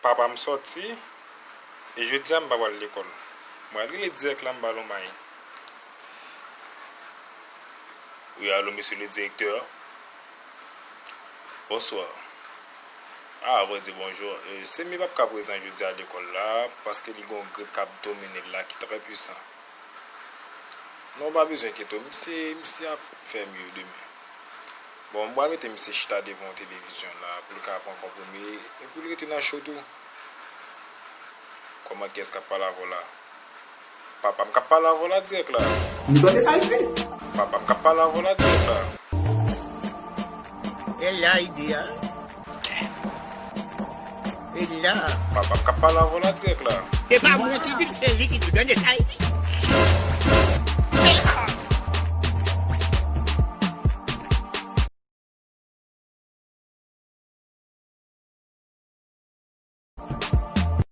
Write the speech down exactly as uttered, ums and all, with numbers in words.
Papa m sòti, e jodi a m pa pral lekòl. Mwen al rele dirèk la, m ba l yon may. Wi, alo, mesye le direktè. Bonswa. Ah, bon di bonjou. E, Semi p ap ka prezan jodi a lekòl la, paske li gon grip k ap domine l la ki trè pwisan. Non, pa bezwen enkyete w, misye, misye ap fè mye demen. Bon, m pral mete misye chita devan yon televizyon la, pou l ka pran konprime, e pou l rete nan cho tou. Kòman, kiyès k ap pale avè w la? Papa m k ap pale avè w la dirèk la. Nou tande sa l fè. Papa m k ap pale avè w la dirèk la. E la ide a. E la. Papa m k ap pale avè w la dirèk la. E pa mwen ki di l, se li ki di. Tande sa l di.